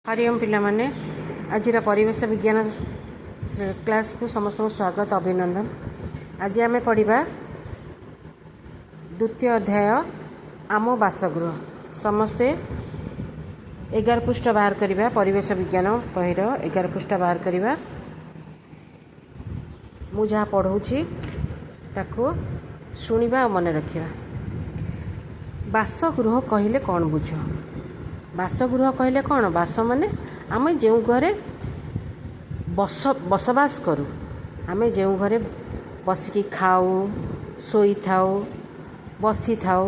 ହରିଓମ ପିଲାମାନେ, ଆଜିର ପରିବେଶ ବିଜ୍ଞାନ କ୍ଲାସ୍କୁ ସମସ୍ତଙ୍କୁ ସ୍ୱାଗତ, ଅଭିନନ୍ଦନ। ଆଜି ଆମେ ପଢ଼ିବା ଦ୍ୱିତୀୟ ଅଧ୍ୟାୟ, ଆମ ବାସଗୃହ। ସମସ୍ତେ 11 ପୃଷ୍ଠା ବାହାର କରିବା। ପରିବେଶ ବିଜ୍ଞାନ ବହିର 11 ପୃଷ୍ଠା ବାହାର କରିବା। ମୁଁ ଯାହା ପଢ଼ଉଛି ତାକୁ ଶୁଣିବା ଆଉ ମନେ ରଖିବା। ବାସଗୃହ କହିଲେ କ'ଣ ବୁଝ? ବାସଗୃହ କହିଲେ କ'ଣ? ବାସ ମାନେ ଆମେ ଯେଉଁ ଘରେ ବସବାସ କରୁ, ଆମେ ଯେଉଁ ଘରେ ବସିକି ଖାଉ, ଶୋଇଥାଉ, ବସିଥାଉ,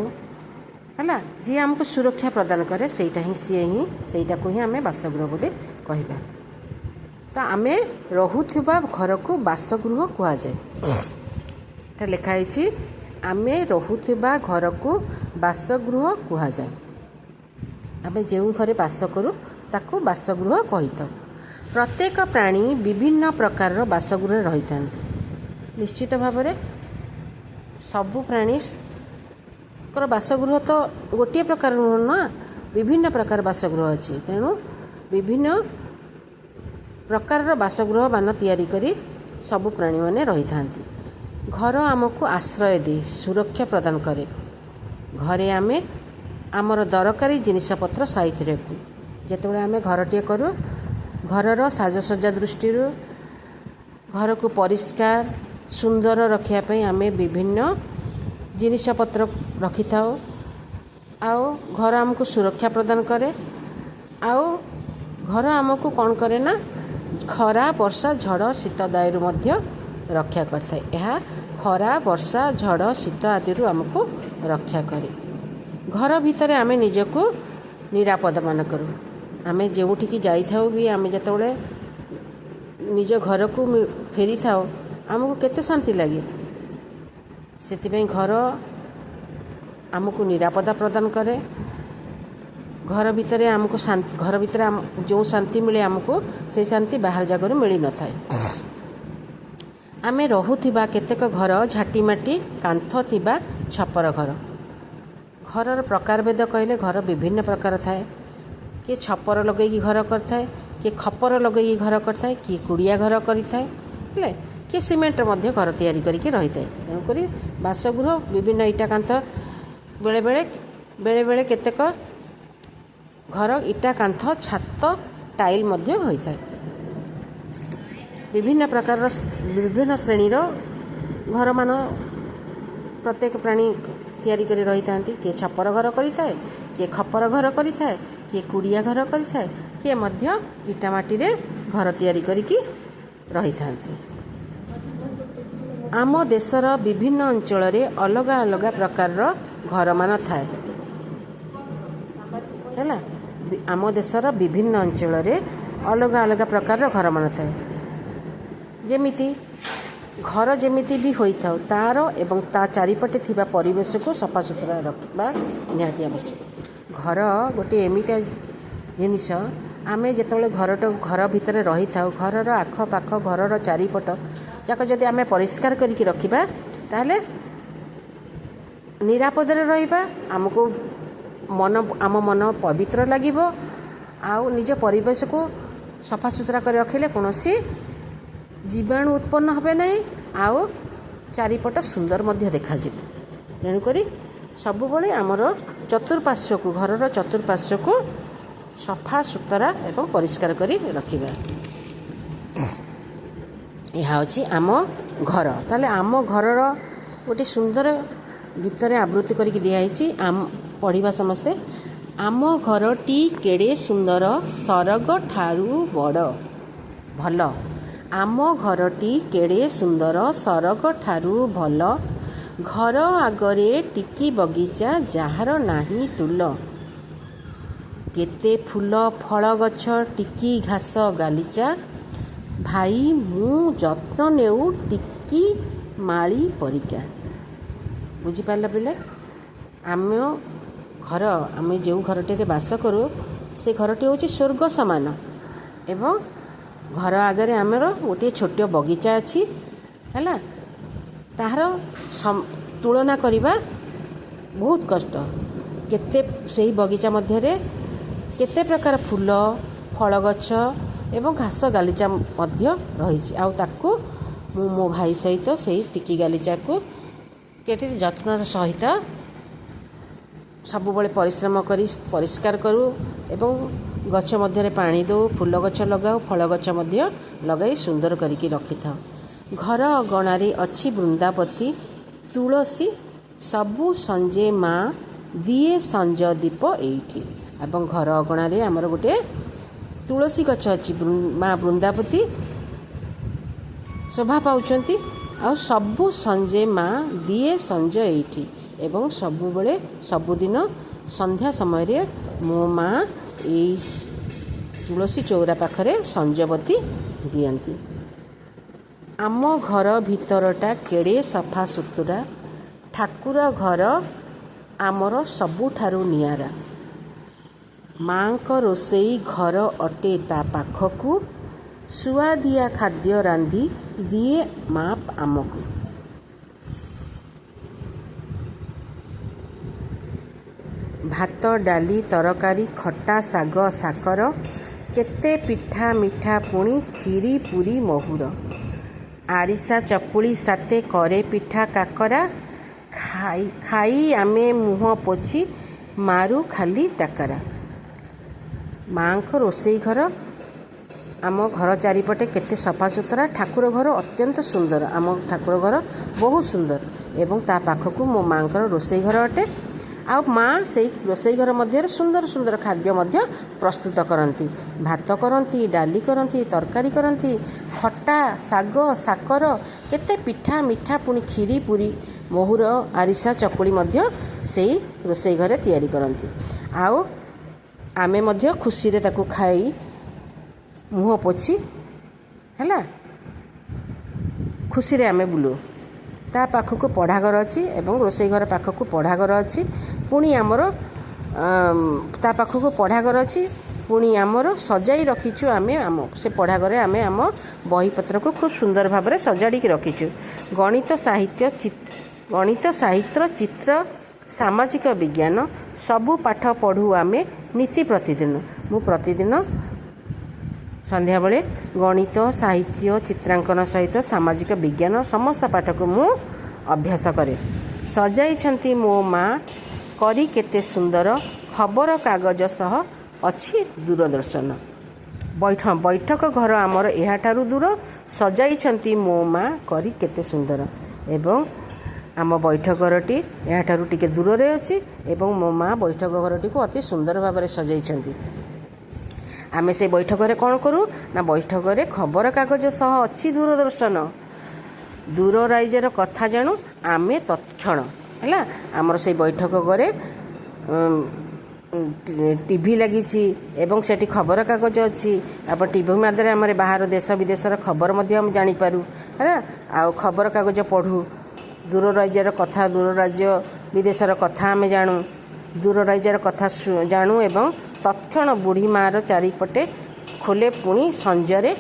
ହେଲା, ଯିଏ ଆମକୁ ସୁରକ୍ଷା ପ୍ରଦାନ କରେ, ସେଇଟା ହିଁ ସିଏ ହିଁ ସେଇଟାକୁ ହିଁ ଆମେ ବାସଗୃହ ବୋଲି କହିବା। ତ ଆମେ ରହୁଥିବା ଘରକୁ ବାସଗୃହ କୁହାଯାଏ। ଏଟା ଲେଖା ହେଇଛି, ଆମେ ରହୁଥିବା ଘରକୁ ବାସଗୃହ କୁହାଯାଏ। ଆମେ ଯେଉଁ ଘରେ ବାସ କରୁ ତାକୁ ବାସଗୃହ କହିଥାଉ। ପ୍ରତ୍ୟେକ ପ୍ରାଣୀ ବିଭିନ୍ନ ପ୍ରକାରର ବାସଗୃହରେ ରହିଥାନ୍ତି। ନିଶ୍ଚିତ ଭାବରେ ସବୁ ପ୍ରାଣୀଙ୍କର ବାସଗୃହ ତ ଗୋଟିଏ ପ୍ରକାର ନୁହଁ ନା, ବିଭିନ୍ନ ପ୍ରକାର ବାସଗୃହ ଅଛି। ତେଣୁ ବିଭିନ୍ନ ପ୍ରକାରର ବାସଗୃହ ମାନ ତିଆରି କରି ସବୁ ପ୍ରାଣୀମାନେ ରହିଥାନ୍ତି। ଘର ଆମକୁ ଆଶ୍ରୟ ଦିଏ, ସୁରକ୍ଷା ପ୍ରଦାନ କରେ। ଘରେ ଆମେ ଆମର ଦରକାରୀ ଜିନିଷପତ୍ର ସାଇତି ରଖୁ। ଯେତେବେଳେ ଆମେ ଘରଟିଏ କରୁ, ଘରର ସାଜସଜ୍ଜା ଦୃଷ୍ଟିରୁ ଘରକୁ ପରିଷ୍କାର ସୁନ୍ଦର ରଖିବା ପାଇଁ ଆମେ ବିଭିନ୍ନ ଜିନିଷପତ୍ର ରଖିଥାଉ। ଆଉ ଘର ଆମକୁ ସୁରକ୍ଷା ପ୍ରଦାନ କରେ। ଆଉ ଘର ଆମକୁ କ'ଣ କରେ ନା ଖରା, ବର୍ଷା, ଝଡ଼, ଶୀତ ଦାୟରୁ ମଧ୍ୟ ରକ୍ଷା କରିଥାଏ। ଏହା ଖରା, ବର୍ଷା, ଝଡ଼, ଶୀତ ଆଦିରୁ ଆମକୁ ରକ୍ଷା କରେ। ଘର ଭିତରେ ଆମେ ନିଜକୁ ନିରାପଦ ମନେ କରୁ। ଆମେ ଯେଉଁଠିକି ଯାଇଥାଉ ବି, ଆମେ ଯେତେବେଳେ ନିଜ ଘରକୁ ଫେରିଥାଉ, ଆମକୁ କେତେ ଶାନ୍ତି ଲାଗେ। ସେଥିପାଇଁ ଘର ଆମକୁ ନିରାପତ୍ତା ପ୍ରଦାନ କରେ। ଘର ଭିତରେ ଆମକୁ ଶାନ୍ତି, ଘର ଭିତରେ ଯେଉଁ ଶାନ୍ତି ମିଳେ ଆମକୁ, ସେଇ ଶାନ୍ତି ବାହାର ଜାଗାରୁ ମିଳିନଥାଏ। ଆମେ ରହୁଥିବା କେତେକ ଘର ଝାଟିମାଟି କାନ୍ଥ ଥିବା ଛପର ଘର। ଘରର ପ୍ରକାରଭେଦ କହିଲେ ଘର ବିଭିନ୍ନ ପ୍ରକାର ଥାଏ। କିଏ ଛପର ଲଗେଇକି ଘର କରିଥାଏ, କିଏ ଖପର ଲଗେଇକି ଘର କରିଥାଏ, କିଏ କୁଡ଼ିଆ ଘର କରିଥାଏ, ହେଲେ କିଏ ସିମେଣ୍ଟର ମଧ୍ୟ ଘର ତିଆରି କରିକି ରହିଥାଏ। ତେଣୁକରି ବାସଗୃହ ବିଭିନ୍ନ ଇଟା କାନ୍ଥ, ବେଳେବେଳେ କେତେକ ଘର ଇଟା କାନ୍ଥ, ଛାତ ଟାଇଲ୍ ମଧ୍ୟ ହୋଇଥାଏ। ବିଭିନ୍ନ ପ୍ରକାରର, ବିଭିନ୍ନ ଶ୍ରେଣୀର ଘରମାନ ପ୍ରତ୍ୟେକ ପ୍ରାଣୀ ତିଆରି କରି ରହିଥାନ୍ତି। କିଏ ଛପର ଘର କରିଥାଏ, କିଏ ଖପର ଘର କରିଥାଏ, କିଏ କୁଡ଼ିଆ ଘର କରିଥାଏ, କିଏ ମଧ୍ୟ ଇଟା ମାଟିରେ ଘର ତିଆରି କରିକି ରହିଥାନ୍ତି। ଆମ ଦେଶର ବିଭିନ୍ନ ଅଞ୍ଚଳରେ ଅଲଗା ଅଲଗା ପ୍ରକାରର ଘରମାନ ଥାଏ। ହେଲା, ଆମ ଦେଶର ବିଭିନ୍ନ ଅଞ୍ଚଳରେ ଅଲଗା ଅଲଗା ପ୍ରକାରର ଘରମାନ ଥାଏ। ଯେମିତି ଘର ଯେମିତି ବି ହୋଇଥାଉ, ତା'ର ଏବଂ ତା ଚାରିପଟେ ଥିବା ପରିବେଶକୁ ସଫାସୁତୁରା ରଖିବା ନିହାତି ଆବଶ୍ୟକ। ଘର ଗୋଟିଏ ଏମିତିଆ ଜିନିଷ, ଆମେ ଯେତେବେଳେ ଘରଟାକୁ ଘର ଭିତରେ ରହିଥାଉ, ଘରର ଆଖପାଖ, ଘରର ଚାରିପଟ ଯାକ ଯଦି ଆମେ ପରିଷ୍କାର କରିକି ରଖିବା, ତାହେଲେ ନିରାପଦରେ ରହିବା, ଆମକୁ ମନ ଆମ ମନ ପବିତ୍ର ଲାଗିବ। ଆଉ ନିଜ ପରିବେଶକୁ ସଫାସୁତୁରା କରି ରଖିଲେ କୌଣସି ଜୀବାଣୁ ଉତ୍ପନ୍ନ ହେବେ ନାହିଁ, ଆଉ ଚାରିପଟ ସୁନ୍ଦର ମଧ୍ୟ ଦେଖାଯିବ। ତେଣୁକରି ସବୁବେଳେ ଆମର ଚତୁଃପାର୍ଶ୍ୱକୁ, ଘରର ଚତୁଃପାର୍ଶ୍ୱକୁ ସଫା ସୁତରା ଏବଂ ପରିଷ୍କାର କରି ରଖିବା। ଏହା ହେଉଛି ଆମ ଘର। ତାହେଲେ ଆମ ଘରର ଗୋଟେ ସୁନ୍ଦର ଗୀତରେ ଆବୃତ୍ତି କରିକି ଦିଆହେଇଛି, ଆମ ପଢ଼ିବା ସମସ୍ତେ। ଆମ ଘରଟି କେଡ଼େ ସୁନ୍ଦର, ସରଗ ଠାରୁ ବଡ଼ ଭଲ। ଆମ ଘରଟି କେଡ଼େ ସୁନ୍ଦର, ସରଗ ଠାରୁ ଭଲ। ଘର ଆଗରେ ଟିକି ବଗିଚା, ଯାହାର ନାହିଁ ତୁଲ। କେତେ ଫୁଲ ଫଳ ଗଛ, ଟିକି ଘାସ ଗାଲିଚା। ଭାଇ ମୁଁ ଯତ୍ନ ନେଉ ଟିକି ମାଳି ପରିକା। ବୁଝିପାରିଲ ପିଲେ? ଆମ ଘର, ଆମେ ଯେଉଁ ଘରଟିରେ ବାସ କରୁ, ସେ ଘରଟି ହେଉଛି ସ୍ୱର୍ଗ ସମାନ ଏବଂ ଘର ଆଗରେ ଆମର ଗୋଟିଏ ଛୋଟ ବଗିଚା ଅଛି, ହେଲା, ତାହାର ତୁଳନା କରିବା ବହୁତ କଷ୍ଟ। କେତେ ସେଇ ବଗିଚା ମଧ୍ୟରେ କେତେ ପ୍ରକାର ଫୁଲ, ଫଳ ଗଛ ଏବଂ ଘାସ ଗାଲିଚା ମଧ୍ୟ ରହିଛି। ଆଉ ତାକୁ ମୁଁ ମୋ ଭାଇ ସହିତ ସେଇ ଟିକି ଗାଲିଚାକୁ କେତେ ଯତ୍ନର ସହିତ ସବୁବେଳେ ପରିଶ୍ରମ କରି ପରିଷ୍କାର କରୁ ଏବଂ ଗଛ ମଧ୍ୟରେ ପାଣି ଦେଉ, ଫୁଲ ଗଛ ଲଗାଉ, ଫଳ ଗଛ ମଧ୍ୟ ଲଗାଇ ସୁନ୍ଦର କରିକି ରଖିଥାଉ। ଘର ଅଗଣାରେ ଅଛି ବୃନ୍ଦାବତୀ ତୁଳସୀ, ସବୁ ସଞ୍ଜେ ମା ଦିଏ ସଞ୍ଜ ଦୀପ ଏଇଠି। ଏବଂ ଘର ଅଗଣାରେ ଆମର ଗୋଟିଏ ତୁଳସୀ ଗଛ ଅଛି, ମା ବୃନ୍ଦାବତୀ ଶୋଭା ପାଉଛନ୍ତି। ଆଉ ସବୁ ସଞ୍ଜେ ମା ଦିଏ ସଞ୍ଜ ଏଇଠି। ଏବଂ ସବୁବେଳେ ସବୁଦିନ ସନ୍ଧ୍ୟା ସମୟରେ ମୋ ମା ଏଇ ତୁଳସୀ ଚଉରା ପାଖରେ ସଞ୍ଜବତୀ ଦିଅନ୍ତି। ଆମ ଘର ଭିତରଟା କେଡ଼େ ସଫା ସୁତୁରା, ଠାକୁର ଘର ଆମର ସବୁଠାରୁ ନିଆରା। ମାଙ୍କ ରୋଷେଇ ଘର ଅଟେ ତା ପାଖକୁ, ସୁଆଦିଆ ଖାଦ୍ୟ ରାନ୍ଧି ଦିଏ ମା ଆମକୁ। ଭାତ, ଡାଲି, ତରକାରୀ, ଖଟା, ଶାଗ, ସାକର, କେତେ ପିଠା ମିଠା ପୁଣି କ୍ଷୀରି, ପୁରୀ, ମହୁର। ଆରିସା ଚକୁଳି ସାଥେ କରେ ପିଠା କାକରା, ଖାଇ ଖାଇ ଆମେ ମୁହଁ ପୋଛି ମାରୁ ଖାଲି ଟାକରା। ମାଙ୍କ ରୋଷେଇ ଘର ଆମ ଘର ଚାରିପଟେ କେତେ ସଫାସୁତୁରା, ଠାକୁର ଘର ଅତ୍ୟନ୍ତ ସୁନ୍ଦର। ଆମ ଠାକୁର ଘର ବହୁତ ସୁନ୍ଦର ଏବଂ ତା ପାଖକୁ ମୋ ମାଙ୍କର ରୋଷେଇ ଘର ଅଟେ। ଆଉ ମା ସେଇ ରୋଷେଇ ଘର ମଧ୍ୟରେ ସୁନ୍ଦର ସୁନ୍ଦର ଖାଦ୍ୟ ମଧ୍ୟ ପ୍ରସ୍ତୁତ କରନ୍ତି। ଭାତ କରନ୍ତି, ଡାଲି କରନ୍ତି, ତରକାରୀ କରନ୍ତି, ଖଟା, ଶାଗ, ସାକର, କେତେ ପିଠା ମିଠା ପୁଣି କ୍ଷୀରି, ପୁରୀ, ମହୁର, ଆରିସା ଚକୁଳି ମଧ୍ୟ ସେଇ ରୋଷେଇ ଘରେ ତିଆରି କରନ୍ତି। ଆଉ ଆମେ ମଧ୍ୟ ଖୁସିରେ ତାକୁ ଖାଇ ମୁହଁ ପୋଛି ହେଲା ଖୁସିରେ ଆମେ ବୁଲୁ। ତା ପାଖକୁ ପଢ଼ାଘର ଅଛି ଏବଂ ରୋଷେଇ ଘର ପାଖକୁ ପଢ଼ାଘର ଅଛି। ପୁଣି ଆମର ତା ପାଖକୁ ପଢ଼ାଘର ଅଛି, ପୁଣି ଆମର ସଜାଇ ରଖିଛୁ ଆମେ ଆମ ସେ ପଢ଼ାଘରେ ଆମେ ଆମ ବହିପତ୍ରକୁ ଖୁବ୍ ସୁନ୍ଦର ଭାବରେ ସଜାଡ଼ିକି ରଖିଛୁ। ଗଣିତ, ସାହିତ୍ୟ, ଗଣିତ, ସାହିତ୍ୟ, ଚିତ୍ର, ସାମାଜିକ ବିଜ୍ଞାନ ସବୁ ପାଠ ପଢ଼ୁ ଆମେ ନୀତି ପ୍ରତିଦିନ। ମୁଁ ପ୍ରତିଦିନ ସନ୍ଧ୍ୟାବେଳେ ଗଣିତ, ସାହିତ୍ୟ, ଚିତ୍ରାଙ୍କନ ସହିତ ସାମାଜିକ ବିଜ୍ଞାନ ସମସ୍ତ ପାଠକୁ ମୁଁ ଅଭ୍ୟାସ କରେ। ସଜାଇଛନ୍ତି ମୋ ମା କରି କେତେ ସୁନ୍ଦର, ଖବରକାଗଜ ସହ ଅଛି ଦୂରଦର୍ଶନ। ବୈଠକ ଘର ଆମର ଏହାଠାରୁ ଦୂର, ସଜାଇଛନ୍ତି ମୋ ମା କରି କେତେ ସୁନ୍ଦର। ଏବଂ ଆମ ବୈଠକ ଘରଟି ଏହାଠାରୁ ଟିକେ ଦୂରରେ ଅଛି ଏବଂ ମୋ ମା ବୈଠକ ଘରଟିକୁ ଅତି ସୁନ୍ଦର ଭାବରେ ସଜାଇଛନ୍ତି। ଆମେ ସେ ବୈଠକରେ କ'ଣ କରୁ ନା, ବୈଠକରେ ଖବରକାଗଜ ସହ ଅଛି ଦୂରଦର୍ଶନ, ଦୂର ରାଇଜର କଥା ଜାଣୁ ଆମେ ତତ୍କ୍ଷଣ। ହେଲା ଆମର ସେଇ ବୈଠକ ଘରେ ଟିଭି ଲାଗିଛି ଏବଂ ସେଠି ଖବରକାଗଜ ଅଛି। ଆପଣ ଟିଭି ମାଧ୍ୟମରେ ଆମର ବାହାର ଦେଶ ବିଦେଶର ଖବର ମଧ୍ୟ ଆମେ ଜାଣିପାରୁ। ହେଲା ଆଉ ଖବରକାଗଜ ପଢ଼ୁ, ଦୂର ରାଜ୍ୟର କଥା, ଦୂର ରାଜ୍ୟ ବିଦେଶର କଥା ଆମେ ଜାଣୁ, ଦୂର ରାଜ୍ୟର କଥା ଜାଣୁ ଏବଂ ତତ୍କ୍ଷଣ ବୁଢ଼ୀ ମାଆର ଚାରିପଟେ ଖୋଲେ ପୁଣି ସଞ୍ଜରେ,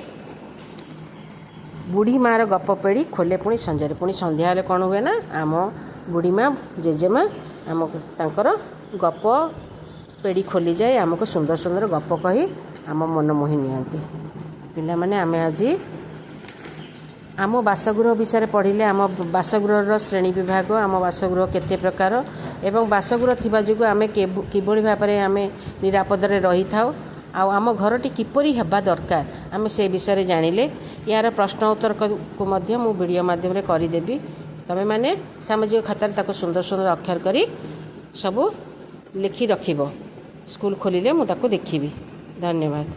ବୁଢ଼ୀ ମାଆର ଗପ ପେଡ଼ି ଖୋଲେ ପୁଣି ସଞ୍ଜରେ। ପୁଣି ସନ୍ଧ୍ୟା ହେଲେ କ'ଣ ହୁଏ ନା, ଆମ ବୁଢ଼ୀ ମା ଜେଜେମା ଆମକୁ ତାଙ୍କର ଗପ ପେଡ଼ି ଖୋଲିଯାଏ, ଆମକୁ ସୁନ୍ଦର ସୁନ୍ଦର ଗପ କହି ଆମ ମନ ମୋହି ନିଅନ୍ତି। ପିଲାମାନେ, ଆମେ ଆଜି ଆମ ବାସଗୃହ ବିଷୟରେ ପଢ଼ିଲେ। ଆମ ବାସଗୃହର ଶ୍ରେଣୀ ବିଭାଗ, ଆମ ବାସଗୃହ କେତେ ପ୍ରକାର ଏବଂ ବାସଗୃହ ଥିବା ଯୋଗୁଁ ଆମେ କିଭଳି ଭାବରେ ଆମେ ନିରାପଦରେ ରହିଥାଉ ଆଉ ଆମ ଘରଟି କିପରି ହେବା ଦରକାର ଆମେ ସେ ବିଷୟରେ ଜାଣିଲେ। ଏହାର ପ୍ରଶ୍ନ ଉତ୍ତରକୁ ମଧ୍ୟ ମୁଁ ଭିଡ଼ିଓ ମାଧ୍ୟମରେ କରିଦେବି। ତୁମେମାନେ ସାମାଜିକ ଖାତାରେ ତାକୁ ସୁନ୍ଦର ସୁନ୍ଦର ଅକ୍ଷର କରି ସବୁ ଲେଖି ରଖିବ। ସ୍କୁଲ ଖୋଲିଲେ ମୁଁ ତାକୁ ଦେଖିବି। ଧନ୍ୟବାଦ।